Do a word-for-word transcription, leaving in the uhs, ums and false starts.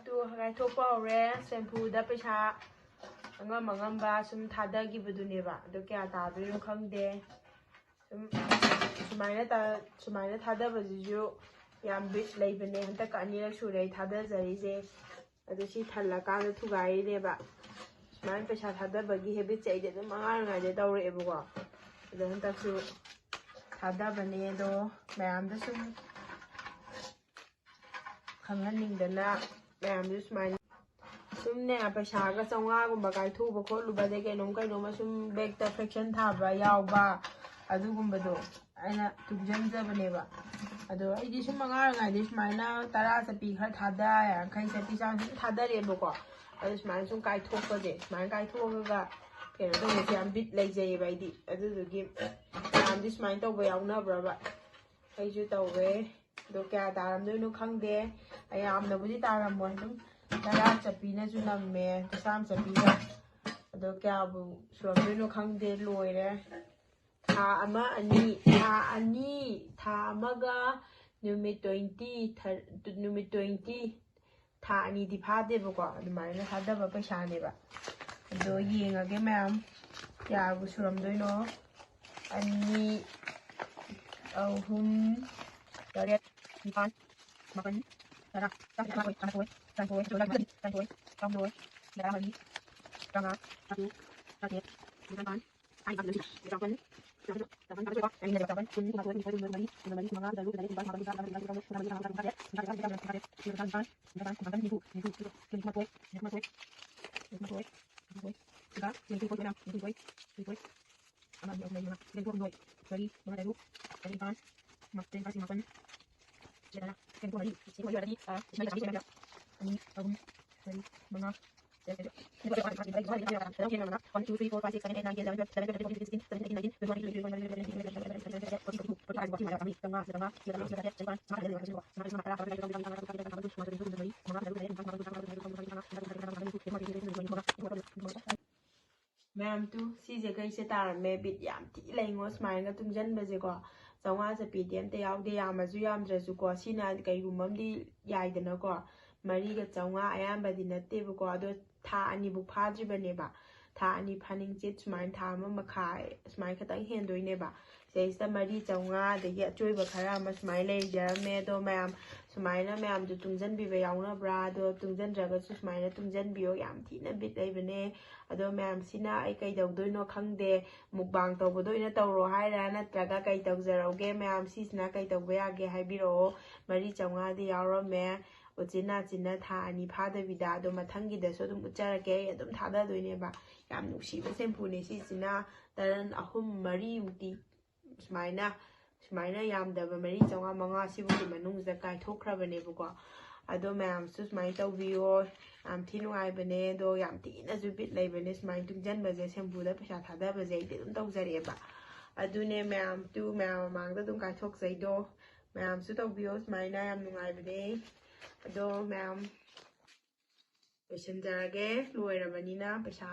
Two ꯀꯥꯏꯊꯣꯛꯄ ꯍꯧꯔꯦ꯫ ꯁꯦꯝꯐꯨꯗ ꯄꯩꯁꯥ ꯑꯉꯝ ꯑꯉꯝꯕ ꯁꯨꯝ ꯊꯥꯗꯈꯤꯕꯗꯨꯅꯦꯕ꯫ ꯑꯗꯣ ꯀꯌꯥ ꯇꯥꯗꯣꯏꯅꯣ ꯈꯪꯗꯦ꯫ ꯁꯨꯝ ꯁꯨꯃꯥꯏꯅ ꯇ- ꯁꯨꯃꯥꯏꯅ ꯊꯥꯗꯕꯁꯤꯁꯨ ꯌꯥꯝ ꯕꯤꯠ ꯂꯩꯕꯅꯦ꯫ ꯍꯟꯗꯛꯀ ꯑꯅꯤꯔꯛ ꯁꯨꯔꯦ ꯑꯩ ꯊꯥꯗꯖꯔꯤꯁꯦ꯫ ꯑꯗꯣ ꯁꯤ ꯊꯜꯂꯀꯥꯟꯗ ꯊꯨꯒꯥꯏꯔꯤꯅꯦꯕ꯫ ꯁꯨꯃꯥꯏꯅ ꯄꯩꯁꯥ ꯊꯥꯗꯕꯒꯤ ꯍꯦꯕꯤꯠꯁꯦ ꯑꯩꯗꯤ ꯑꯗꯨꯝ ꯑꯉꯥꯡ ꯑꯣꯏꯔꯤꯉꯩꯗꯩ ꯇꯧꯔꯛꯑꯦꯕꯀꯣ꯫ ꯑꯗꯣ ꯍꯟꯗꯛꯁꯨ ꯊꯥꯗꯕꯅꯦ꯫ ꯑꯗꯣ ꯃꯌꯥꯝꯗ ꯁꯨꯝ ꯈꯪꯍꯟꯅꯤꯡꯗꯅ ꯃꯌꯥꯝꯁꯨ ꯁꯨꯃꯥꯏꯅ ꯁꯨꯝꯅꯦ, ꯄꯩꯁꯥꯒ ꯆꯥꯝꯃꯉꯥꯒꯨꯝꯕ ꯀꯥꯏꯊꯣꯛꯎꯕ ꯈꯣꯠꯂꯨꯕꯗꯩ ꯀꯩꯅꯣꯝ ꯀꯩꯅꯣꯝꯃ ꯁꯨꯝ ꯕꯦꯛꯇ ꯐ꯭ꯔꯦꯛꯁꯟ ꯊꯥꯕ ꯌꯥꯎꯕ, ꯑꯗꯨꯒꯨꯝꯕꯗꯣ ꯑꯩꯅ ꯇꯨꯡꯁꯤꯟꯖꯕꯅꯦꯕ꯫ ꯑꯗꯣ ꯑꯩꯗꯤ ꯁꯨꯝ ꯑꯉꯥꯡ ꯑꯣꯏꯔꯤꯉꯩꯗꯩ ꯁꯨꯃꯥꯏꯅ ꯇꯔꯥ ꯆꯠꯄꯤ ꯈꯔ ꯊꯥꯗ, ꯌꯥꯡꯈꯩ ꯆꯠꯄꯤ ꯆꯥꯡ ꯁꯨꯝ ꯊꯥꯗꯔꯛꯑꯦꯕꯀꯣ꯫ ꯑꯗꯣ ꯁꯨꯃꯥꯏꯅ ꯁꯨꯝ ꯀꯥꯏꯊꯣꯛꯄꯁꯦ, ꯁꯨꯃꯥꯏꯅ ꯀꯥꯏꯊꯣꯛꯑꯒ ꯀꯩꯅꯣ ꯇꯧꯕꯁꯦ ꯌꯥꯝ ꯕꯤꯠ ꯂꯩꯖꯩꯌꯦꯕ ꯑꯩꯗꯤ꯫ ꯑꯗꯨꯗꯨꯒꯤ ꯃꯌꯥꯝꯗꯤ ꯁꯨꯃꯥꯏꯅ ꯇꯧꯕ ꯌꯥꯎꯅꯕ꯭ꯔꯕ? ꯑꯩꯁꯨ ꯇꯧꯋꯦ꯫ ꯑꯗꯣ ꯀꯌꯥ ꯇꯥꯔꯝꯗꯣꯏꯅꯣ ꯈꯪꯗꯦ꯫ ꯌꯥꯝꯅꯕꯨꯗꯤ ꯇꯥꯔꯝꯃꯣꯏ, ꯑꯗꯨꯝ ꯇꯔꯥ ꯆꯠꯄꯤꯅꯁꯨ ꯅꯝꯃꯦ, ꯆꯥꯝꯃ ꯆꯠꯄꯤꯒ꯫ ꯑꯗꯣ ꯀꯌꯥꯕꯨ ꯁꯨꯔꯝꯗꯣꯏꯅꯣ ꯈꯪꯗꯦ꯫ ꯂꯣꯏꯔꯦ꯫ ꯊꯥ ꯑꯃ, ꯑꯅꯤ, ꯊꯥ ꯑꯅꯤ, ꯊꯥ ꯑꯃꯒ ꯅꯨꯃꯤꯠ ꯇ꯭ꯋꯦꯟꯇꯤ, ꯅꯨꯃꯤꯠ ꯇ꯭ꯋꯦꯟꯇꯤ, ꯊꯥ ꯑꯅꯤꯗꯤ ꯐꯥꯗꯦꯕꯀꯣ, ꯑꯗꯨꯃꯥꯏꯅ ꯊꯥꯗꯕ ꯄꯩꯁꯥꯅꯦꯕ꯫ ꯑꯗꯣ ꯌꯦꯡꯉꯒꯦ ꯃꯌꯥꯝ ꯀꯌꯥꯕꯨ ꯁꯨꯔꯝꯗꯣꯏꯅꯣ꯫ ꯑꯅꯤ, ꯑꯍꯨꯝ, ꯇꯔꯦꯠ, ꯅꯤꯄꯥꯜ, ꯃꯥꯄꯜ, ꯇꯔꯥ, ꯇꯔꯥꯃꯥꯊꯣꯏ, ꯇꯔꯥꯃꯥꯊꯣꯏ, ꯇꯔꯥꯅꯤꯊꯣꯏ, ꯇꯔꯥꯃꯥꯊꯣꯏ, ꯇꯔꯥꯃꯔꯤ, ꯇꯔꯥꯃꯉꯥ, ꯇꯔꯥꯇꯔꯨꯛ, ꯇꯔꯥꯇꯔꯦꯠ, ꯅꯤꯄꯥꯜ, ꯃꯌꯥꯝ ꯇꯨ, ꯁꯤꯁꯦ ꯀꯩꯁꯦ ꯇꯥꯔꯝꯃꯦ꯫ ꯕꯤꯠ ꯌꯥꯝ ꯊꯤ ꯂꯩꯉꯣ ꯁꯨꯃꯥꯏꯅꯒ ꯇꯨꯡꯁꯤꯟꯕꯁꯦꯀꯣ꯫ ꯆꯥꯝꯃꯉꯥ ꯆꯠꯄꯤꯗꯤ ꯑꯝꯇ ꯌꯥꯎꯗꯦ, ꯌꯥꯝꯃꯁꯨ ꯌꯥꯝꯗ꯭ꯔꯁꯨꯀꯣ꯫ ꯁꯤꯅ ꯀꯩꯒꯨꯝꯕ ꯑꯃꯗꯤ ꯌꯥꯏꯗꯅꯀꯣ꯫ ꯃꯔꯤꯒ ꯆꯥꯝꯃꯉꯥ ꯑꯌꯥꯝꯕꯗꯤ ꯅꯠꯇꯦꯕꯀꯣ, ꯑꯗꯣ ꯊꯥ ꯑꯅꯤꯕꯨꯛ ꯐꯥꯗ꯭ꯔꯤꯕꯅꯦꯕ꯫ ꯊꯥ ꯑꯅꯤ ꯐꯥꯅꯤꯡꯆꯤꯠ ꯁꯨꯃꯥꯏꯅ ꯊꯥ ꯑꯃ ꯃꯈꯥꯏ ꯁꯨꯃꯥꯏꯅ ꯈꯛꯇꯪ ꯍꯦꯟꯗꯣꯏꯅꯦꯕ꯫ ꯁꯤꯗꯩꯁꯤꯗ ꯃꯔꯤ ꯆꯥꯝꯃꯉꯥ, ꯑꯗꯒꯤ ꯑꯆꯣꯏꯕ ꯈꯔ ꯑꯃ ꯁꯨꯃꯥꯏꯅ ꯂꯩꯖꯔꯝꯃꯦ꯫ ꯑꯗꯣ ꯃꯌꯥꯝ ꯁꯨꯃꯥꯏꯅ ꯃꯌꯥꯝꯗꯣ ꯇꯨꯡꯁꯤꯟꯕꯤꯕ ꯌꯥꯎꯅꯕ꯭ꯔꯥ? ꯑꯗꯣ ꯇꯨꯡꯁꯤꯟꯗ꯭ꯔꯒꯁꯨ ꯁꯨꯃꯥꯏꯅ ꯇꯨꯡꯁꯤꯟꯕꯤꯌꯣ, ꯌꯥꯝ ꯊꯤꯅ ꯕꯤꯠ ꯂꯩꯕꯅꯦ꯫ ꯑꯗꯣ ꯃꯌꯥꯝꯁꯤꯅ ꯑꯩ ꯀꯩꯗꯧꯗꯣꯏꯅꯣ ꯈꯪꯗꯦ, ꯃꯨꯛꯕꯥꯡ ꯇꯧꯕꯗ ꯑꯣꯏꯅ ꯇꯧꯔꯣ ꯍꯥꯏꯔ, ꯅꯠꯇ꯭ꯔꯒ ꯀꯩ ꯇꯧꯖꯔꯧꯒꯦ? ꯃꯌꯥꯝ ꯁꯤꯁꯤꯅ ꯀꯩ ꯇꯧꯕ ꯌꯥꯒꯦ ꯍꯥꯏꯕꯤꯔꯛꯑꯣ꯫ ꯃꯔꯤ ꯆꯥꯝꯃꯉꯥꯗꯤ ꯌꯥꯎꯔꯝꯃꯦ꯫ ꯎꯆꯤꯟ ꯅꯥꯆꯤꯟꯅ ꯊꯥ ꯑꯅꯤ ꯐꯥꯗꯕꯤꯗ, ꯑꯗꯣ ꯃꯊꯪꯒꯤꯗꯁꯨ ꯑꯗꯨꯝ ꯎꯠꯆꯔꯛꯀꯦ꯫ ꯑꯩ ꯑꯗꯨꯝ ꯊꯥꯗꯗꯣꯏꯅꯦꯕ꯫ ꯌꯥꯝ ꯅꯨꯡꯁꯤꯕ ꯁꯦꯝꯄꯨꯅꯦ ꯁꯤꯁꯤꯅ꯫ ꯇꯔꯟ ꯑꯍꯨꯝ ꯃꯔꯤꯃꯨꯛꯇꯤ ꯁꯨꯃꯥꯏꯅ ꯁꯨꯃꯥꯏꯅ ꯌꯥꯝꯗꯕ ꯃꯔꯤ ꯆꯥꯝꯃꯉꯥ ꯃꯉꯥ ꯁꯤꯕꯨꯒꯤ ꯃꯅꯨꯡꯁꯤꯗ ꯀꯥꯏꯊꯣꯛꯈ꯭ꯔꯕꯅꯦꯕꯀꯣ꯫ ꯑꯗꯣ ꯃꯌꯥꯝꯁꯨ ꯁꯨꯃꯥꯏꯅ ꯇꯧꯕꯤꯌꯣ꯫ ꯌꯥꯝ ꯊꯤ ꯅꯨꯡꯉꯥꯏꯕꯅꯦ꯫ ꯑꯗꯣ ꯌꯥꯝ ꯊꯤꯅꯁꯨ ꯕꯤꯠ ꯂꯩꯕꯅꯦ ꯁꯨꯃꯥꯏꯅ ꯇꯨꯡꯁꯤꯟꯕꯁꯦ, ꯁꯦꯝꯄꯨꯗ ꯄꯩꯁꯥ ꯊꯥꯗꯕꯁꯦ ꯑꯩꯗꯤ ꯑꯗꯨꯝ ꯇꯧꯖꯔꯛꯑꯦꯕ꯫ ꯑꯗꯨꯅꯦ ꯃꯌꯥꯝꯁꯨ, ꯃꯌꯥꯝ ꯃꯃꯥꯡꯗ ꯑꯗꯨꯝ ꯀꯥꯏꯊꯣꯛꯆꯩꯗꯣ꯫ ꯃꯌꯥꯝꯁꯨ ꯇꯧꯕꯤꯌꯣ ꯁꯨꯃꯥꯏꯅ, ꯌꯥꯝ ꯅꯨꯡꯉꯥꯏꯕꯅꯦ꯫ ꯑꯗꯣ ꯃꯌꯥꯝ ꯂꯣꯏꯁꯤꯟꯖꯔꯒꯦ, ꯂꯣꯏꯔꯕꯅꯤꯅ ꯄꯩꯁꯥ